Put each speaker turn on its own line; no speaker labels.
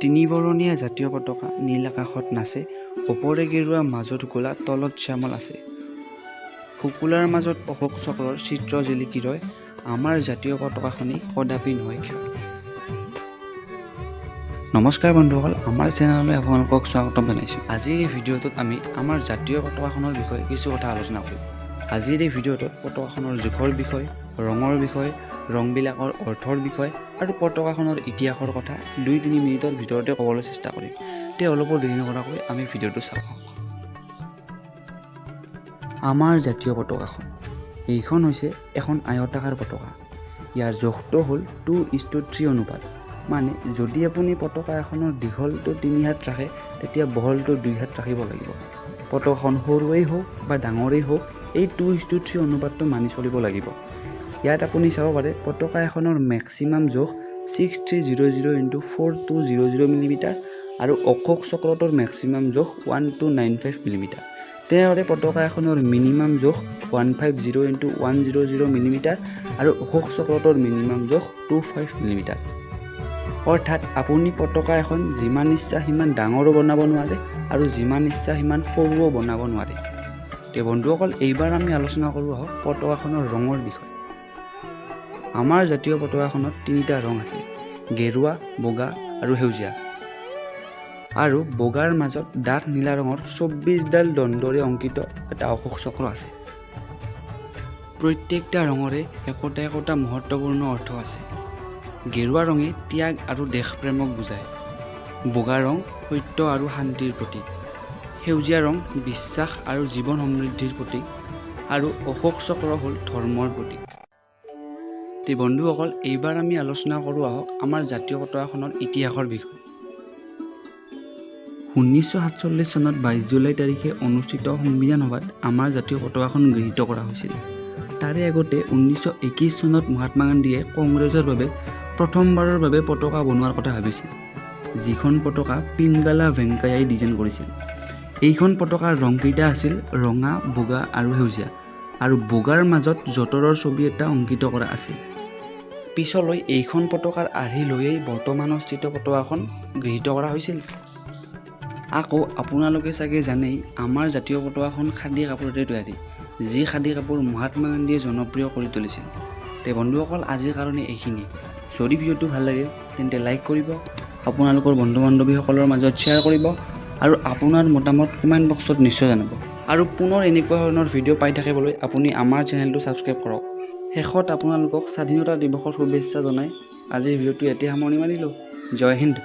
তিনিবৰণীয়া জাতীয় পতাকা নীল আকাশত নাচে, ওপৰে গেৰুৱা, মাজত গোলা, তলত শ্যামল আছে। শুকুলাৰ মাজত অশোক চক্ৰৰ চিত্ৰ জিলিকি ৰয়, আমাৰ জাতীয় পতাকাখনি কদাপি নহয় ক্ষয়। নমস্কাৰ বন্ধুসকল, আমাৰ চেনেললৈ আপোনালোকক স্বাগতম জনাইছোঁ। আজিৰ এই ভিডিঅ'টোত আমি আমাৰ জাতীয় পতাকাখনৰ বিষয়ে কিছু কথা আলোচনা কৰিম। আজিৰ এই ভিডিঅ'টোত পতাকাখনৰ জোখৰ বিষয়, ৰঙৰ বিষয়, ৰংবিলাকৰ অৰ্থৰ বিষয় আৰু পতাকাখনৰ ইতিহাসৰ কথা 2-3 মিনিটৰ ভিতৰতে ক'বলৈ চেষ্টা কৰিম। তে অলপো দেৰি নকৰাকৈ আমি ভিডিঅ'টো চাওঁ। আমাৰ জাতীয় পতাকাখন, এইখন হৈছে এখন আয়তাকাৰ পতাকা। ইয়াৰ জোখটো হ'ল 2:3 অনুপাত। মানে যদি আপুনি পতাকা এখনৰ দীঘলটো 3 হাত ৰাখে, তেতিয়া বহলটো 2 হাত ৰাখিব লাগিব। পতাকাখন সৰুৱেই হওক বা ডাঙৰেই হওক, এই 2:3 অনুপাতটো মানি চলিব লাগিব। ইয়াত আপুনি চাব পাৰে, পতাকা এখনৰ মেক্সিমাম জোখ 6300 into 4200 millimetre আৰু অশোক চক্ৰটোৰ মেক্সিমাম জোখ 1295 মিলিমিটাৰ। তেনেদৰে পতাকা এখনৰ মিনিমাম জোখ 150 into 100 millimetre আৰু অশোক চক্ৰটোৰ মিনিমাম জোখ 25 মিলিমিটাৰ। অৰ্থাৎ আপুনি পতাকা এখন যিমান ইচ্ছা সিমান ডাঙৰো বনাব নোৱাৰে আৰু যিমান ইচ্ছা সিমান সৰুও বনাব নোৱাৰে। তে বন্ধুসকল, এইবাৰ আমি আলোচনা কৰোঁ আহক পতাকাখনৰ ৰঙৰ বিষয়ে। আমাৰ জাতীয় পতাকাখনত তিনিটা ৰং আছে, গেৰুৱা, বগা আৰু সেউজীয়া। আৰু বগাৰ মাজত ডাঠ নীলা ৰঙৰ 24ডাল দণ্ডৰে অংকিত এটা অশোক চক্ৰ আছে। প্ৰত্যেকটা ৰঙৰে একোটা একোটা মহত্বপূৰ্ণ অৰ্থ আছে। গেৰুৱা ৰঙে ত্যাগ আৰু দেশপ্ৰেমক বুজায়। বগা ৰং সত্য আৰু শান্তিৰ প্ৰতীক। সেউজীয়া ৰং বিশ্বাস আৰু জীৱন সমৃদ্ধিৰ প্ৰতীক আৰু অশোক চক্ৰ হ'ল ধৰ্মৰ প্ৰতীক। তে বন্ধুসকল, এইবাৰ আমি আলোচনা কৰোঁ আহক আমাৰ জাতীয় পতাকাখনৰ ইতিহাসৰ বিষয়ে। 1947 চনত 22 জুলাই তাৰিখে অনুষ্ঠিত সংবিধান সভাত আমাৰ জাতীয় পতাকাখন গৃহীত কৰা হৈছিল। তাৰে আগতে 1921 চনত মহাত্মা গান্ধীয়ে কংগ্ৰেছৰ বাবে প্ৰথমবাৰৰ বাবে পতাকা বনোৱাৰ কথা ভাবিছিল, যিখন পতাকা পিংগালা ভেংকায়াই ডিজাইন কৰিছিল। এইখন পতাকাৰ ৰংকেইটা আছিল ৰঙা, বগা আৰু সেউজীয়া আৰু বগাৰ মাজত যঁতৰৰ ছবি এটা অংকিত কৰা আছিল। পিছলৈ এইখন পতাকাৰ আৰ্হি লৈয়েই বৰ্তমানস্থিত পতাকাখন গৃহীত কৰা হৈছিল। আকৌ আপোনালোকে চাগে জানেই, আমাৰ জাতীয় পতাকাখন খাদী কাপোৰেৰে তৈয়াৰী, যি খাদী কাপোৰ মহাত্মা গান্ধীয়ে জনপ্ৰিয় কৰি তুলিছিল। তে বন্ধুসকল, আজিৰ কাৰণে এইখিনিয়ে। যদি ভিডিঅ'টো ভাল লাগিল, তেন্তে লাইক কৰিব, আপোনালোকৰ বন্ধু বান্ধৱীসকলৰ মাজত শ্বেয়াৰ কৰিব আৰু আপোনাৰ মতামত কমেণ্ট বক্সত নিশ্চয় জনাব। আৰু পুনৰ এনেকুৱা ধৰণৰ ভিডিঅ' পাই থাকিবলৈ আপুনি আমাৰ চেনেলটো ছাবস্ক্ৰাইব কৰক। শেষত আপোনালোকক স্বাধীনতা দিৱসৰ শুভেচ্ছা জনাই আজিৰ ভিডিঅ'টো ইয়াতে সামৰণি মাৰিলোঁ। জয় হিন্দ।